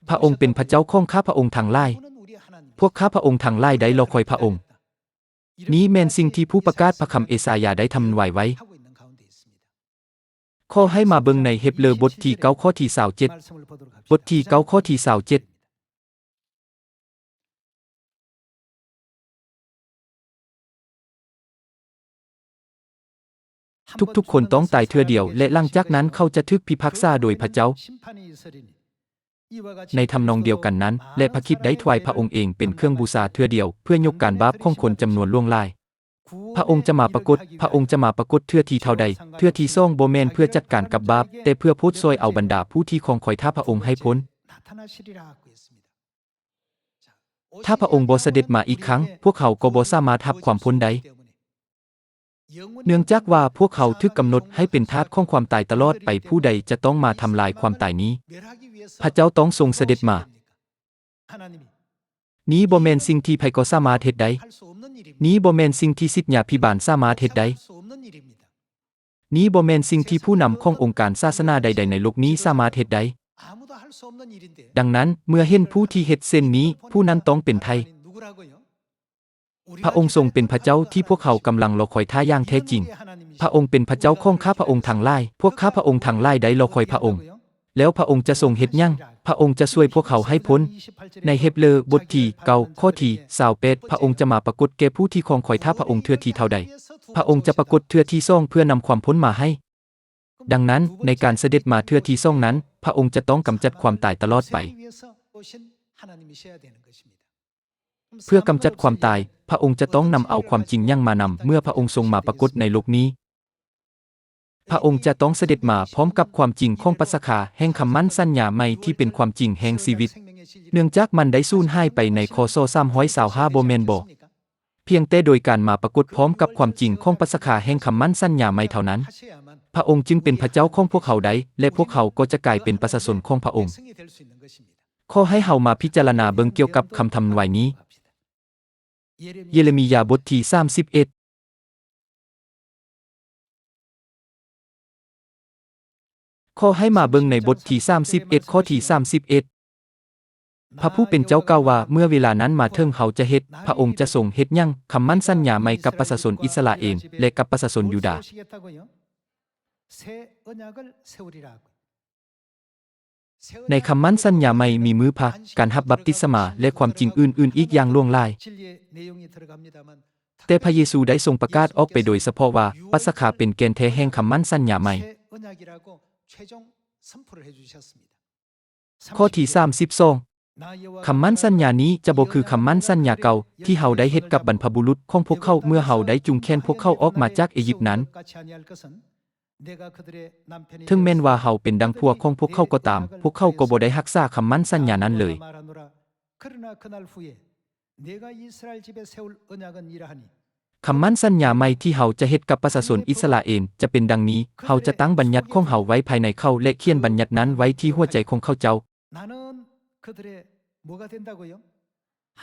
ພະອົງເປັນພະເຈົ້າຂອງຂ້າພະອົງທັງຫຼາຍ. ພວກຂ້າພະອົງທັງຫຼາຍໄດ້ລໍຄອຍພະອົງ. ນີ້ແມ່ນສິ່ງທີ່ຜູ້ປະກາດພະຄຳເອສາຍາໄດ້ທຳນາຍໄວ້. ຂໍໃຫ້ມາເບິ່ງໃນເຮັບເຣີບົດທີເກົ້າ ຂໍ້ທີຊາວເຈັດ. ບົດທີເກົ້າ ຂໍ້ທີຊາວເຈັດ. ທຸກໆຄົນຕ້ອງຕາຍເທື່ອດຽວ ແລະ ຫຼັງຈາກນັ້ນເຂົາຈະຖືກພິພາກສາໂດຍພະເຈົ້າ. ໃນທຳນອງດຽວກັນນັ້ນ, ແລະ ພະຄຣິດໄດ້ຖວາຍພະອົງເອງເປັນເຄື່ອງບູຊາເທື່ອດຽວ ເພື່ອຍົກການບາບຂອງຄົນຈຳນວນຫຼວງຫຼາຍ. ພະອົງຈະມາປາກົດ, ພະອົງຈະມາປາກົດເທື່ອທີເທົ່າໃດ? ເທື່ອທີສອງບໍ່ແມ່ນເພື່ອຈັດການກັບບາບ, ແຕ່ເພື່ອໂຜດຊ່ອຍເອົາບັນດາຜູ້ທີ່ຄອງຄອຍຖ້າພະອົງໃຫ້ພົ້ນ. ຖ້າພະອົງບໍ່ສະເດັດມາອີກຄັ້ງ, ພວກເຮົາກໍບໍ່ສາມາດຮັບຄວາມພົ້ນໄດ້. ເນື່ອງຈາກວ່າພວກເຮົາຖືກກຳນົດໃຫ້ເປັນທາດຂອງຄວາມຕາຍຕະຫຼອດໄປ, ຜູ້ໃດຈະຕ້ອງມາທຳລາຍຄວາມຕາຍນີ້? ພະເຈົ້າຕ້ອງຊົງສະເດັດມາ. ນີ້ບໍ່ແມ່ນສິ່ງທີ່ໃຜກໍສາມາດເຮັດໄດ້. ນີ້ບໍ່ແມ່ນສິ່ງທີ່ສິດຍາພິບານສາມາດເຮັດໄດ້. ນີ້ບໍ່ແມ່ນສິ່ງທີ່ຜູ້ນຳຂອງອົງການສາສະໜາໃດໆໃນໂລກນີ້ສາມາດເຮັດໄດ້. ດັ່ງນັ້ນ, ເມື່ອເຫັນຜູ້ທີ່ເຮັດເຊັ່ນນີ້, ຜູ້ນັ້ນຕ້ອງເປັນໃຜ? ພະອົງຊົງເປັນພະເຈົ້າທີ່ພວກເຮົາກຳລັງລໍຄອຍຖ້າຢ່າງແທ້ຈິງ. ພະອົງເປັນພະເຈົ້າຂອງຂ້າພະອົງທັງຫຼາຍ. ພວກຂ້າພະອົງທັງຫຼາຍໄດ້ລໍຄອຍພະອົງ. ແລ້ວພະອົງຈະຊົງເຮັດຫຍັງ? ພະອົງຈະຊ່ວຍພວກເຮົາໃຫ້ພົ້ນ. ໃນເຮັບເຣີບົດທີເກົ້າ ຂໍ້ທີຊາວແປດ, ພະອົງຈະມາປາກົດແກ່ຜູ້ທີ່ຄອງຄອຍຖ້າພະອົງເທື່ອທີເທົ່າໃດ? ພະອົງຈະປາກົດເທື່ອທີສອງເພື່ອນຳຄວາມພົ້ນມາໃຫ້. ດັ່ງນັ້ນ, ໃນການສະເດັດມາເທື່ອທີສອງນັ້ນ, ພະອົງຈະຕ້ອງກຳຈັດຄວາມຕາຍຕະຫຼອດໄປ. ເພື່ອກຳຈັດຄວາມຕາຍ, ພະອົງຈະຕ້ອງນຳເອົາຄວາມຈິງຫຍັງມານຳເມື່ອພະອົງຊົງມາປາກົດໃນໂລກນີ້? ພະອົງຈະຕ້ອງສະເດັດມາພ້ອມກັບຄວາມຈິງຂອງປັດສະຄາແຫ່ງຄຳໝັ້ນສັນຍາໃໝ່ທີ່ເປັນຄວາມຈິງແຫ່ງຊີວິດ, ເນື່ອງຈາກມັນໄດ້ສູນຫາຍໄປໃນ ຄ.ສ. ສາມຮ້ອຍຊາວຫ້າ ບໍ່ແມ່ນບໍ? ພຽງແຕ່ໂດຍການມາປາກົດພ້ອມກັບຄວາມຈິງຂອງປັດສະຄາແຫ່ງຄຳໝັ້ນສັນຍາໃໝ່ເທົ່ານັ້ນ, ພະອົງຈຶ່ງເປັນພະເຈົ້າຂອງພວກເຮົາໄດ້ ແລະ ພວກເຮົາກໍຈະກາຍເປັນປະຊາຊົນຂອງພະອົງ. ຂໍໃຫ້ເຮົາມາພິຈາລະນາເບິ່ງກ່ຽວກັບຄຳທຳນາຍນີ້. ເຢເຣມີຍາບົດທີສາມສິບເອັດ. ຂໍໃຫ້ມາເບິ່ງໃນບົດທີສາມສິບເອັດ ຂໍ້ທີສາມສິບເອັດ. ພະຜູ້ເປັນເຈົ້າກ່າວວ່າ, ເມື່ອເວລານັ້ນມາເຖິງເຮົາຈະເຮັດ, ພະອົງຈະຊົງເຮັດຫຍັງ? ຄຳໝັ້ນສັນຍາໃໝ່ກັບປະຊາຊົນອິດສະຣາເອນ ແລະ ກັບປະຊາຊົນຢູດາ. ໃນຄຳໝັ້ນສັນຍາໃໝ່ມີມືພະ, ການຮັບບັບຕິສະມາ ແລະ ຄວາມຈິງອື່ນໆອີກຢ່າງຫຼວງຫຼາຍ. ແຕ່ພະເຢຊູໄດ້ຊົງປະກາດອອກໄປໂດຍສະເພາະວ່າ ປັດສະຄາເປັນແກ່ນແທ້ແຫ່ງຄຳໝັ້ນສັນຍາໃໝ່. ຂໍ້ທີສາມສິບສອງ. ຄຳໝັ້ນສັນຍານີ້ຈະບໍ່ຄືຄຳໝັ້ນສັນຍາເກົ່າ ທີ່ເຮົາໄດ້ເຮັດກັບບັນພະບຸລຸດຂອງພວກເຂົາເມື່ອເຮົາໄດ້ຈູງແຂນພວກເຂົາອອກມາຈາກເອຢິບນັ້ນ. ເຖິງແມ່ນວ່າເຮົາເປັນດັ່ງພວກຂອງພວກເຂົາກໍຕາມ, ພວກເຂົາກໍບໍ່ໄດ້ຮັກສາຄຳໝັ້ນສັນຍານັ້ນເລີຍ. ຄຳໝັ້ນສັນຍາໃໝ່ທີ່ເຮົາຈະເຮັດກັບປະຊາຊົນອິດສະຣາເອນຈະເປັນດັ່ງນີ້, ເຮົາຈະຕັ້ງບັນຍັດຂອງເຮົາໄວ້ພາຍໃນເຂົາ ແລະ ຂຽນບັນຍັດນັ້ນໄວ້ທີ່ຫົວໃຈຂອງເຂົາເຈົ້າ.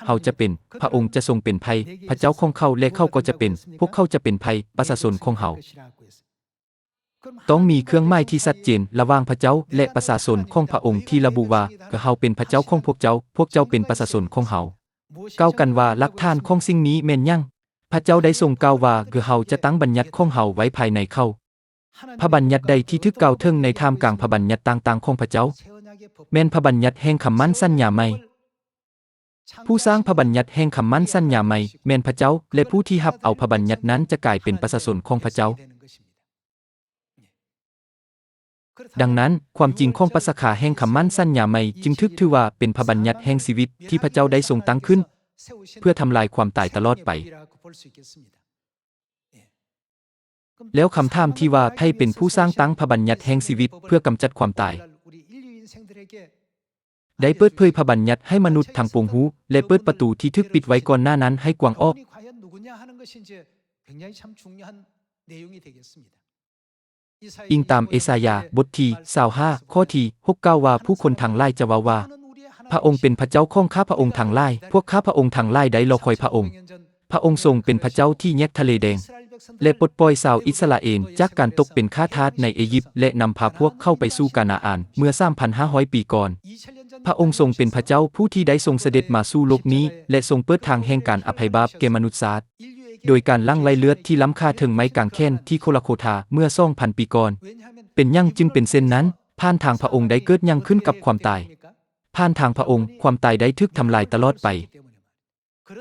ເຮົາຈະເປັນ, ພະອົງຈະຊົງເປັນໄພ, ພະເຈົ້າຂອງເຂົາ ແລະ ເຂົາກໍຈະເປັນ, ພວກເຂົາຈະເປັນໄພ, ປະຊາຊົນຂອງເຮົາ. ຕ້ອງມີເຄື່ອງໝາຍທີ່ຊັດເຈນລະຫວ່າງພະເຈົ້າ ແລະ ປະຊາຊົນຂອງພະອົງທີ່ລະບຸວ່າ, ເຮົາເປັນພະເຈົ້າຂອງພວກເຈົ້າ, ພວກເຈົ້າເປັນປະຊາຊົນຂອງເຮົາ. ກ່າວກັນວ່າຫຼັກຖານຂອງສິ່ງນີ້ແມ່ນຫຍັງ? ພະເຈົ້າໄດ້ຊົງກ່າວວ່າ, ເຮົາຈະຕັ້ງບັນຍັດຂອງເຮົາໄວ້ພາຍໃນເຂົາ. ພະບັນຍັດໃດທີ່ຖືກກ່າວເຖິງໃນທ່າມກາງພະບັນຍັດຕ່າງໆຂອງພະເຈົ້າ? ແມ່ນພະບັນຍັດແຫ່ງຄຳໝັ້ນສັນຍາໃໝ່. ຜູ້ສ້າງພະບັນຍັດແຫ່ງຄຳໝັ້ນສັນຍາໃໝ່ແມ່ນພະເຈົ້າ, ແລະ ຜູ້ທີ່ຮັບເອົາພະບັນຍັດນັ້ນຈະກາຍເປັນປະຊາຊົນຂອງພະເຈົ້າ. ດັ່ງນັ້ນ, ຄວາມຈິງຂອງປາສະຄາແຫ່ງຄຳໝັ້ນສັນຍາໃໝ່ຈຶ່ງຖືກຖືວ່າເປັນພະບັນຍັດແຫ່ງຊີວິດທີ່ພະເຈົ້າໄດ້ຊົງຕັ້ງຂຶ້ນ ເພື່ອທຳລາຍຄວາມຕາຍຕະຫຼອດໄປ. ແລ້ວຄຳຖາມທີ່ວ່າ ໃຜເປັນຜູ້ສ້າງຕັ້ງພະບັນຍັດແຫ່ງຊີວິດເພື່ອກຳຈັດຄວາມຕາຍ? ໄດ້ເປີດເຜີຍພະບັນຍັດໃຫ້ມະນຸດທັງປວງຮູ້ ແລະ ເປີດປະຕູທີ່ຖືກປິດໄວ້ກ່ອນໜ້ານັ້ນໃຫ້ກວ້າງອອກ. ອີງຕາມເອສາຍາ ບົດທີຊາວຫ້າ ຂໍ້ທີຫົກ ກ່າວວ່າ, ຜູ້ຄົນທັງຫຼາຍຈະເວົ້າວ່າ, ພະອົງເປັນພະເຈົ້າຂອງຂ້າພະອົງທັງຫຼາຍ, ພວກຂ້າພະອົງທັງຫຼາຍໄດ້ລໍຄອຍພະອົງ. ພະອົງຊົງເປັນພະເຈົ້າທີ່ແຍກທະເລແດງ ແລະ ປົດປ່ອຍຊາວອິດສະຣາເອນຈາກການຕົກເປັນຂ້າທາດໃນເອຢິບ ແລະ ນຳພາພວກເຂົາໄປສູ່ການາອານເມື່ອສາມພັນຫ້າຮ້ອຍປີກ່ອນ. ພະອົງຊົງເປັນພະເຈົ້າຜູ້ທີ່ໄດ້ຊົງສະເດັດມາສູ່ໂລກນີ້ ແລະ ຊົງເປີດທາງແຫ່ງການອະໄພບາບແກ່ມະນຸດຊາດ ໂດຍການຫຼັ່ງໄຫຼເລືອດທີ່ລ້ຳຄ່າເທິງໄມ້ກາງແຂນທີ່ໂຄລາໂຄທາເມື່ອສອງພັນປີກ່ອນ. ເປັນຫຍັງຈຶ່ງເປັນເຊັ່ນນັ້ນ? ຜ່ານທາງພະອົງໄດ້ເກີດຫຍັງຂຶ້ນກັບຄວາມຕາຍ? ຜ່ານທາງພະອົງ, ຄວາມຕາຍໄດ້ຖືກທຳລາຍຕະຫຼອດໄປ.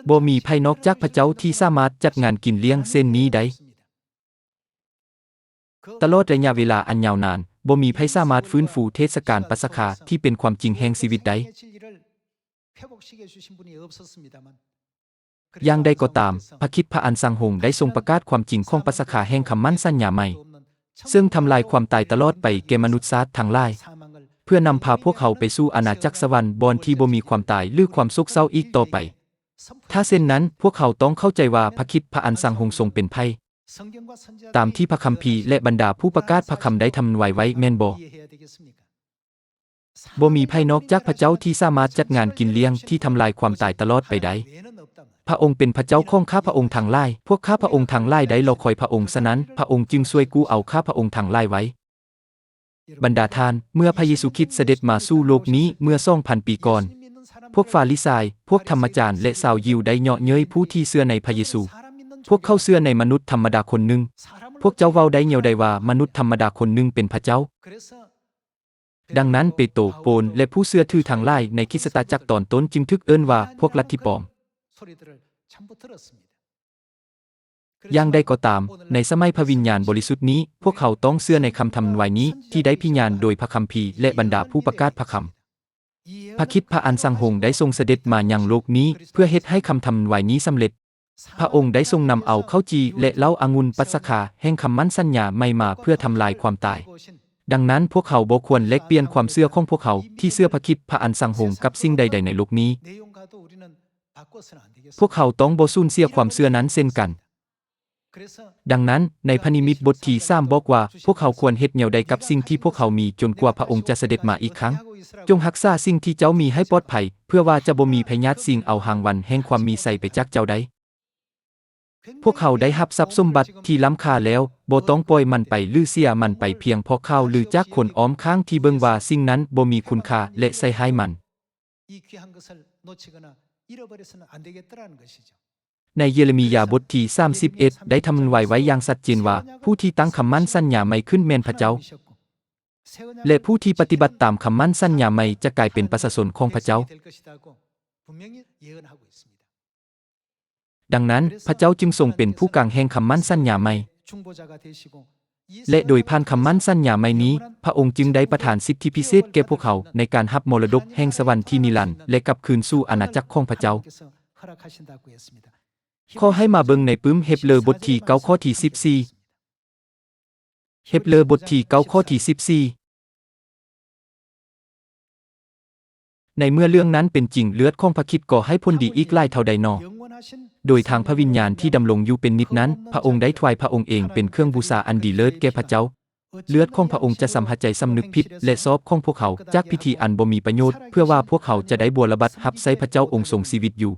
ບໍ່ມີໃຜນອກຈາກພະເຈົ້າທີ່ສາມາດຈັດງານກິນລ້ຽງເຊັ່ນນີ້ໄດ້. ຕະຫຼອດໄລຍະເວລາອັນຍາວນານ, ບໍ່ມີໃຜສາມາດຟື້ນຟູເທດສະການປາສະຄາທີ່ເປັນຄວາມຈິງແຫ່ງຊີວິດໄດ້. ຢ່າງໃດກໍຕາມ, ພະຄຣິດພະອັນສັງຫົງໄດ້ຊົງປະກາດຄວາມຈິງຂອງປາສະຄາແຫ່ງຄຳໝັ້ນສັນຍາໃໝ່, ເຊິ່ງທຳລາຍຄວາມຕາຍຕະຫຼອດໄປແກ່ມະນຸດຊາດທັງຫຼາຍ, ເພື່ອນຳພາພວກເຮົາໄປສູ່ອານາຈັກສະຫວັນ ບ່ອນທີ່ບໍ່ມີຄວາມຕາຍ ຫຼື ຄວາມໂສກເສົ້າອີກຕໍ່ໄປ. ຖ້າເຊັ່ນນັ້ນ, ພວກເຮົາຕ້ອງເຂົ້າໃຈວ່າພະຄຣິດພະອັນສັງຫົງຊົງເປັນໃຜ, ຕາມທີ່ພະຄຳພີ ແລະ ບັນດາຜູ້ປະກາດພະຄຳໄດ້ທຳນາຍໄວ້ແມ່ນບໍ່? ບໍ່ມີໃຜນອກຈາກພະເຈົ້າທີ່ສາມາດຈັດງານກິນລ້ຽງທີ່ທຳລາຍຄວາມຕາຍຕະຫຼອດໄປໄດ້. ພະອົງເປັນພະເຈົ້າຂອງຂ້າພະອົງທັງຫຼາຍ, ພວກຂ້າພະອົງທັງຫຼາຍໄດ້ລໍຄອຍພະອົງ, ສະນັ້ນ, ພະອົງຈຶ່ງຊ່ວຍກູ້ເອົາຂ້າພະອົງທັງຫຼາຍໄວ້. ບັນດາທ່ານ, ເມື່ອພະເຢຊູຄຣິດສະເດັດມາສູ່ໂລກນີ້ເມື່ອສອງພັນປີກ່ອນ, ພວກຟາຣິສາຍ, ພວກທຳມະຈານ ແລະ ຊາວຢິວໄດ້ເຍາະເຍີ້ຍຜູ້ທີ່ເຊື່ອໃນພະເຢຊູ. ພວກເຂົາເຊື່ອໃນມະນຸດທຳມະດາຄົນໜຶ່ງ. ພວກເຈົ້າເວົ້າໄດ້ແນວໃດວ່າມະນຸດທຳມະດາຄົນໜຶ່ງເປັນພະເຈົ້າ? ດັ່ງນັ້ນ, ເປໂຕ, ໂປນ ແລະ ຜູ້ເຊື່ອຖືທັງຫຼາຍໃນຄຣິສຕະຈັກຕອນຕົ້ນຈຶ່ງຖືກເອີ້ນວ່າພວກລັດທິປອມ. ຢ່າງໃດກໍຕາມ, ໃນສະໄໝພະວິນຍານບໍລິສຸດນີ້, ພວກເຮົາຕ້ອງເຊື່ອໃນຄຳທຳນາຍນີ້ທີ່ໄດ້ພິຍານໂດຍພະຄຳພີ ແລະ ບັນດາຜູ້ປະກາດພະຄຳ. ພະຄຣິດພະອັນສັງຫົງໄດ້ຊົງສະເດັດມາຍັງໂລກນີ້ເພື່ອເຮັດໃຫ້ຄຳທຳນາຍນີ້ສຳເລັດ. ພະອົງໄດ້ຊົງນຳເອົາເຂົ້າຈີ່ ແລະ ເຫຼົ້າອະງຸ່ນປັດສະຄາແຫ່ງຄຳໝັ້ນສັນຍາໃໝ່ມາເພື່ອທຳລາຍຄວາມຕາຍ. ດັ່ງນັ້ນ, ພວກເຮົາບໍ່ຄວນແລກປ່ຽນຄວາມເຊື່ອຂອງພວກເຮົາທີ່ເຊື່ອພະຄຣິດພະອັນສັງຫົງກັບສິ່ງໃດໆໃນໂລກນີ້. ພວກເຮົາຕ້ອງບໍ່ສູນເສຍຄວາມເຊື່ອນັ້ນເຊັ່ນກັນ. ດັ່ງນັ້ນ, ໃນພະນິມິດບົດທີສາມບອກວ່າ, ພວກເຮົາຄວນເຮັດແນວໃດກັບສິ່ງທີ່ພວກເຮົາມີຈົນກວ່າພະອົງຈະສະເດັດມາອີກຄັ້ງ? ຈົ່ງຮັກສາສິ່ງທີ່ເຈົ້າມີໃຫ້ປອດໄພ, ເພື່ອວ່າຈະບໍ່ມີພະຍາດຊິງເອົາຮາງວັນແຫ່ງຄວາມມີໄຊໄປຈາກເຈົ້າໄດ້. ພວກເຮົາໄດ້ຮັບຊັບສົມບັດທີ່ລ້ຳຄ່າແລ້ວ, ບໍ່ຕ້ອງປ່ອຍມັນໄປ ຫຼື ເສຍມັນໄປພຽງເພາະຂ່າວລືຈາກຄົນອ້ອມຂ້າງທີ່ເບິ່ງວ່າສິ່ງນັ້ນບໍ່ມີຄຸນຄ່າ ແລະ ໃສ່ຮ້າຍມັນ. ໃນເຢເຣມີຍາບົດທີສາມສິບເອັດ ໄດ້ທຳນາຍໄວ້ຢ່າງຊັດເຈນວ່າ, ຜູ້ທີ່ຕັ້ງຄຳໝັ້ນສັນຍາໃໝ່ຂຶ້ນແມ່ນພະເຈົ້າ, ແລະ ຜູ້ທີ່ປະຕິບັດຕາມຄຳໝັ້ນສັນຍາໃໝ່ຈະກາຍເປັນປະຊາຊົນຂອງພະເຈົ້າ. ດັ່ງນັ້ນ, ພະເຈົ້າຈຶ່ງຊົງເປັນຜູ້ກາງແຫ່ງຄຳໝັ້ນສັນຍາໃໝ່. ແລະ ໂດຍຜ່ານຄຳໝັ້ນສັນຍາໃໝ່ນີ້, ພະອົງຈຶ່ງໄດ້ປະທານສິດທິພິເສດແກ່ພວກເຮົາໃນການຮັບມໍລະດົກແຫ່ງສະຫວັນທີ່ນິລັນ ແລະ ກັບຄືນສູ່ອານາຈັກຂອງພະເຈົ້າ. ຂໍໃຫ້ມາເບິ່ງໃນປຶ້ມເຮັບເຣີບົດທີເກົ້າ ຂໍ້ທີສິບສີ່. ເຮັບເລີບົດທີເກົ້າ ຂໍ້ທີສິບສີ່ ໃນເມື່ອເລື່ອງນັ້ນເປັນຈິງ, ເລືອດຂອງພະຄຣິດກໍໃຫ້ຜົນດີອີກຫຼາຍເທົ່າໃດນໍ? ໂດຍທາງພະວິນຍານທີ່ດຳລົງຢູ່ເປັນນິດນັ້ນ, ພະອົງໄດ້ຖວາຍພະອົງເອງເປັນເຄື່ອງບູຊາອັນດີເລີດແກ່ພະເຈົ້າ. ເລືອດຂອງພະອົງຈະຊຳໃຫ້ໃຈສຳນຶກຜິດ ແລະ ຊອບຂອງພວກເຂົາຈາກພິທີອັນບໍ່ມີປະໂຫຍດ, ເພື່ອວ່າພວກເຂົາຈະໄດ້ບົວລະບັດຮັບໃຊ້ພະເຈົ້າອົງຊົງຊີວິດຢູ່.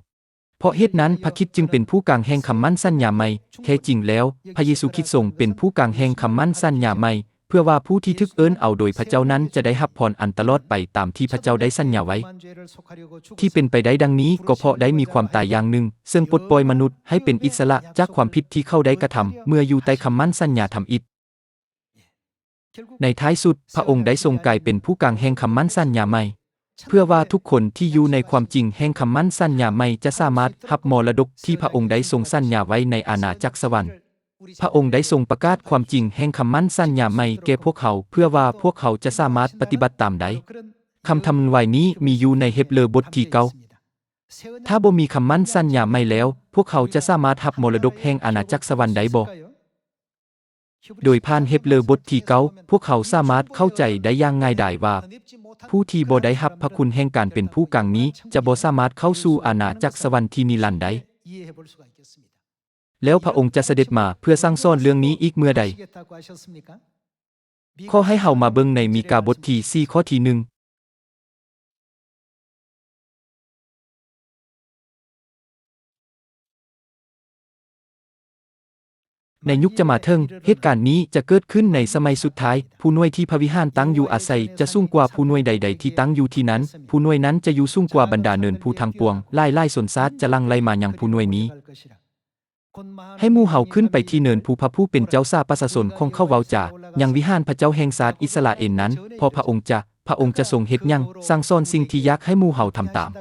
ເພາະເຫດນັ້ນ, ພະຄຣິດຈຶ່ງເປັນຜູ້ກາງແຫ່ງຄຳໝັ້ນສັນຍາໃໝ່. ແທ້ຈິງແລ້ວ, ພະເຢຊູຄຣິດຊົງເປັນຜູ້ກາງແຫ່ງຄຳໝັ້ນສັນຍາໃໝ່, ເພື່ອວ່າຜູ້ທີ່ຖືກເອີ້ນເອົາໂດຍພະເຈົ້ານັ້ນຈະໄດ້ຮັບພອນອັນຕະຫຼອດໄປຕາມທີ່ພະເຈົ້າໄດ້ສັນຍາໄວ້. ທີ່ເປັນໄປໄດ້ດັ່ງນີ້ ກໍເພາະໄດ້ມີຄວາມຕາຍຢ່າງໜຶ່ງ, ເຊິ່ງປົດປ່ອຍມະນຸດໃຫ້ເປັນອິດສະຫຼະຈາກຄວາມຜິດທີ່ເຂົາໄດ້ກະທຳເມື່ອຢູ່ໃຕ້ຄຳໝັ້ນສັນຍາທຳອິດ. ໃນທ້າຍສຸດ, ພະອົງໄດ້ຊົງກາຍເປັນຜູ້ກາງແຫ່ງຄຳໝັ້ນສັນຍາໃໝ່, ເພື່ອວ່າທຸກຄົນທີ່ຢູ່ໃນຄວາມຈິງແຫ່ງຄຳໝັ້ນສັນຍາໃໝ່ຈະສາມາດຮັບມໍລະດົກທີ່ພະອົງໄດ້ຊົງສັນຍາໄວ້ໃນອານາຈັກສະຫວັນ. ພະອົງໄດ້ຊົງປະກາດຄວາມຈິງແຫ່ງຄຳໝັ້ນສັນຍາໃໝ່ແກ່ພວກເຮົາ, ເພື່ອວ່າພວກເຮົາຈະສາມາດປະຕິບັດຕາມໄດ້. ຄຳທຳນາຍນີ້ມີຢູ່ໃນເຮັບເລີບົດທີເກົ້າ. ຖ້າບໍ່ມີຄຳໝັ້ນສັນຍາໃໝ່ແລ້ວ, ພວກເຮົາຈະສາມາດຮັບມໍລະດົກແຫ່ງອານາຈັກສະຫວັນໄດ້ບໍ່? ໂດຍຜ່ານເຮັບເລີບົດທີເກົ້າ, ພວກເຮົາສາມາດເຂົ້າໃຈໄດ້ຢ່າງງ່າຍດາຍວ່າ ຜູ້ທີ່ບໍ່ໄດ້ຮັບພະຄຸນແຫ່ງການເປັນຜູ້ກາງນີ້ ຈະບໍ່ສາມາດເຂົ້າສູ່ອານາຈັກສະຫວັນທີ່ນິລັນໄດ້. ແລ້ວພະອົງຈະສະເດັດມາເພື່ອສັ່ງສອນເລື່ອງນີ້ອີກເມື່ອໃດ? ຂໍໃຫ້ເຮົາມາເບິ່ງໃນມີກາບົດທີສີ່ ຂໍ້ທີໜຶ່ງ. ໃນຍຸກຈະມາເຖິງ, ເຫດການນີ້ຈະເກີດຂຶ້ນໃນສະໄໝສຸດທ້າຍ. ຜູ້ໜ່ວຍທີ່ພະວິຫານຕັ້ງຢູ່ອາໄສຈະສູງກວ່າຜູ້ໜ່ວຍໃດໆທີ່ຕັ້ງຢູ່ທີ່ນັ້ນ. ຜູ້ໜ່ວຍນັ້ນຈະຢູ່ສູງກວ່າບັນດາເນີນພູທັງປວງ. ຫຼາຍໆຊົນຊາດຈະຫຼັ່ງໄຫຼມາຍັງຜູ້ໜ່ວຍນີ້. ໃຫ້ໝູ່ເຮົາຂຶ້ນໄປທີ່ເນີນພູພະຜູ້ເປັນເຈົ້າ ສາປະຊາຊົນຂອງເຂົາເວົ້າຈາຍັງວິຫານພະເຈົ້າແຫ່ງຊາດອິດສະຣາເອນນັ້ນ, ເພາະພະອົງຈະ, ພະອົງຈະຊົງເຮັດຫຍັງ? ສັ່ງສອນສິ່ງທີ່ຢາກໃຫ້ໝູ່ເຮົາທຳຕາມ.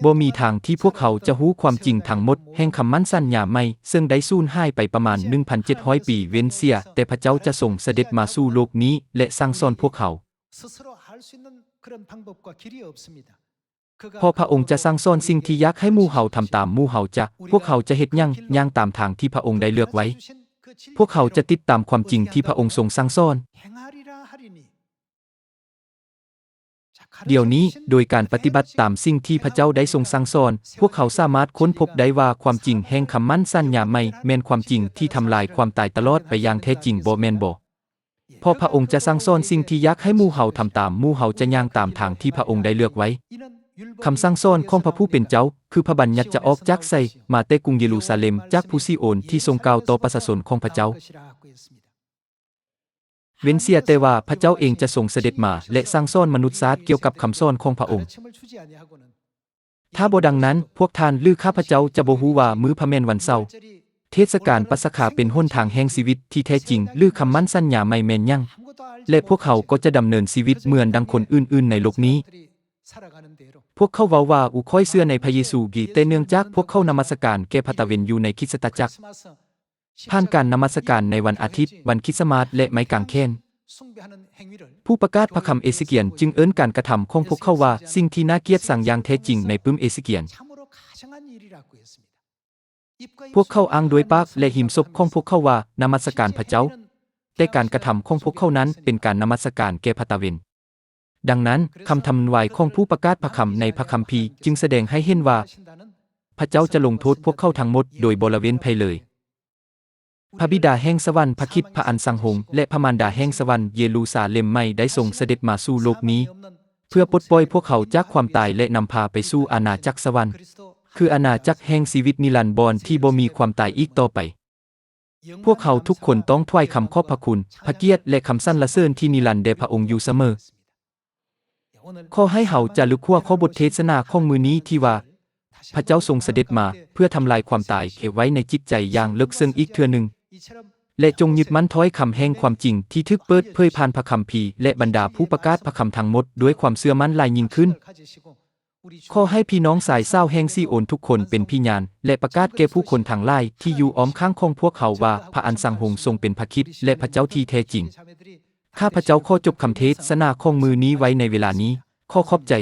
ບໍ່ມີທາງທີ່ພວກເຂົາຈະຮູ້ຄວາມຈິງທັງໝົດແຫ່ງຄຳໝັ້ນສັນຍາໃໝ່, ເຊິ່ງໄດ້ສູນຫາຍໄປປະມານໜຶ່ງພັນເຈັດຮ້ອຍປີເວັ້ນເສຍ, ແຕ່ພະເຈົ້າຈະຊົງສະເດັດມາສູ່ໂລກນີ້ ແລະ ສັ່ງສອນພວກເຮົາ. ເພາະພະອົງຈະສັ່ງສອນສິ່ງທີ່ຢາກໃຫ້ໝູ່ເຮົາທຳຕາມ, ໝູ່ເຮົາຈະ, ພວກເຮົາຈະເຮັດຫຍັງ? ຍ່າງຕາມທາງທີ່ພະອົງໄດ້ເລືອກໄວ້. ພວກເຮົາຈະຕິດຕາມຄວາມຈິງທີ່ພະອົງຊົງສັ່ງສອນ. ດຽວນີ້, ໂດຍການປະຕິບັດຕາມສິ່ງທີ່ພະເຈົ້າໄດ້ຊົງສັ່ງສອນ, ພວກເຮົາສາມາດຄົ້ນພົບໄດ້ວ່າຄວາມຈິງແຫ່ງຄຳໝັ້ນສັນຍາໃໝ່ແມ່ນຄວາມຈິງທີ່ທຳລາຍຄວາມຕາຍຕະຫຼອດໄປຢ່າງແທ້ຈິງ, ບໍ່ແມ່ນບໍ? ເພາະພະອົງຈະສັ່ງສອນສິ່ງທີ່ຢາກໃຫ້ໝູ່ເຮົາທຳຕາມ, ໝູ່ເຮົາຈະຍ່າງຕາມທາງທີ່ພະອົງໄດ້ເລືອກໄວ້. ຄຳສັ່ງສອນຂອງພະຜູ້ເປັນເຈົ້າ, ຄືພະບັນຍັດ, ຈະອອກຈາກໃສ, ມາແຕ່ກຸງເຢຣູຊາເລັມ, ຈາກພູຊີໂອນທີ່ຊົງກ່າວຕໍ່ປະຊາຊົນຂອງພະເຈົ້າ. ເວັ້ນເສຍແຕ່ວ່າພະເຈົ້າເອງຈະຊົງສະເດັດມາ ແລະ ສັ່ງສອນມະນຸດຊາດກ່ຽວກັບຄຳສອນຂອງພະອົງ. ຖ້າບໍ່ດັ່ງນັ້ນ, ພວກທ່ານ ຫຼື ຂ້າພະເຈົ້າຈະບໍ່ຮູ້ວ່າມື້ພະແມ່ນວັນເສົາ. ເທດສະການປັດສະຄາເປັນຫົນທາງແຫ່ງຊີວິດທີ່ແທ້ຈິງ, ຫຼື ຄຳໝັ້ນສັນຍາໃໝ່ແມ່ນຫຍັງ? ແລະ ພວກເຂົາກໍຈະດຳເນີນຊີວິດເໝືອນດັ່ງຄົນອື່ນໆໃນໂລກນີ້. ພວກເຂົາເວົ້າວ່າ, ໂອ ຂ້ອຍເຊື່ອໃນພະເຢຊູ, ແຕ່ເນື່ອງຈາກພວກເຂົານະມັດສະການແກ່ພະຕາເວັນຢູ່ໃນຄຣິສຕະຈັກ, ຜ່ານການນະມັດສະການໃນວັນອາທິດ, ວັນຄຣິສຕະມາດ ແລະ ໄມ້ກາງແຂນ. ຜູ້ປະກາດພະຄຳເອເສກຽນຈຶ່ງເອີ້ນການກະທຳຂອງພວກເຂົາວ່າ ສິ່ງທີ່ໜ້າກຽດຊັງຢ່າງແທ້ຈິງໃນປຶ້ມເອເສກຽນ. ພວກເຂົາອ້າງດ້ວຍປາກ ແລະ ຫິມສົບຂອງພວກເຂົາວ່າ ນະມັດສະການພະເຈົ້າ, ແຕ່ການກະທຳຂອງພວກເຂົານັ້ນເປັນການນະມັດສະການແກ່ພະຕາເວັນ. ດັ່ງນັ້ນ, ຄຳທຳນາຍຂອງຜູ້ປະກາດພະຄຳໃນພະຄຳພີຈຶ່ງສະແດງໃຫ້ເຫັນວ່າ ພະເຈົ້າຈະລົງໂທດພວກເຂົາທັງໝົດໂດຍບໍ່ລະເວັ້ນໃຜເລີຍ. ພະບິດາແຫ່ງສະຫວັນ, ພະຄຣິດ, ພະອັນສັງຫົງ ແລະ ພະມານດາແຫ່ງສະຫວັນ, ເຢຣູຊາເລັມໃໝ່ ໄດ້ຊົງສະເດັດມາສູ່ໂລກນີ້ ເພື່ອປົດປ່ອຍພວກເຮົາຈາກຄວາມຕາຍ ແລະ ນຳພາໄປສູ່ອານາຈັກສະຫວັນ, ຄືອານາຈັກແຫ່ງຊີວິດນິລັນດອນທີ່ບໍ່ມີຄວາມຕາຍອີກຕໍ່ໄປ. ພວກເຮົາທຸກຄົນຕ້ອງຖວາຍຄຳຂອບພະຄຸນ, ພະກຽດ ແລະ ຄຳສັນລະເສີນທີ່ນິລັນແດ່ພະອົງຢູ່ສະເໝີ. ຂໍໃຫ້ເຮົາຈາລຶກຫົວຂໍ້ບົດເທດສະໜາຂອງມື້ນີ້ທີ່ວ່າ, ພະເຈົ້າຊົງສະເດັດມາເພື່ອທຳລາຍຄວາມຕາຍ ເກັບໄວ້ໃນຈິດໃຈຢ່າງເລິກເຊິ່ງອີກເທື່ອໜຶ່ງ, ແລະ ຈົ່ງຍຶດໝັ້ນຖ້ອຍຄຳແຫ່ງຄວາມຈິງທີ່ຖືກເປີດເຜີຍຜ່ານພະຄຳພີ ແລະ ບັນດາຜູ້ປະກາດພະຄຳທັງໝົດດ້ວຍຄວາມເຊື່ອໝັ້ນຫຼາຍຍິ່ງຂຶ້ນ. ຂໍໃຫ້ພີ່ນ້ອງຊາຍສາວແຫ່ງຊີໂອນທຸກຄົນເປັນພະຍານ ແລະ ປະກາດແກ່ຜູ້ຄົນທັງຫຼາຍທີ່ຢູ່ອ້ອມຂ້າງຂອງພວກເຮົາວ່າ ພະອັນສັງຫົງຊົງເປັນພະຄຣິດ ແລະ ພະເຈົ້າທີ່ແທ້ຈິງ. ຂ້າພະເຈົ້າຂໍຈົບຄຳເທດສະໜາຂອງມື້ນີ້ໄວ້ໃນເວລານີ້. ຂໍຂອບໃຈ.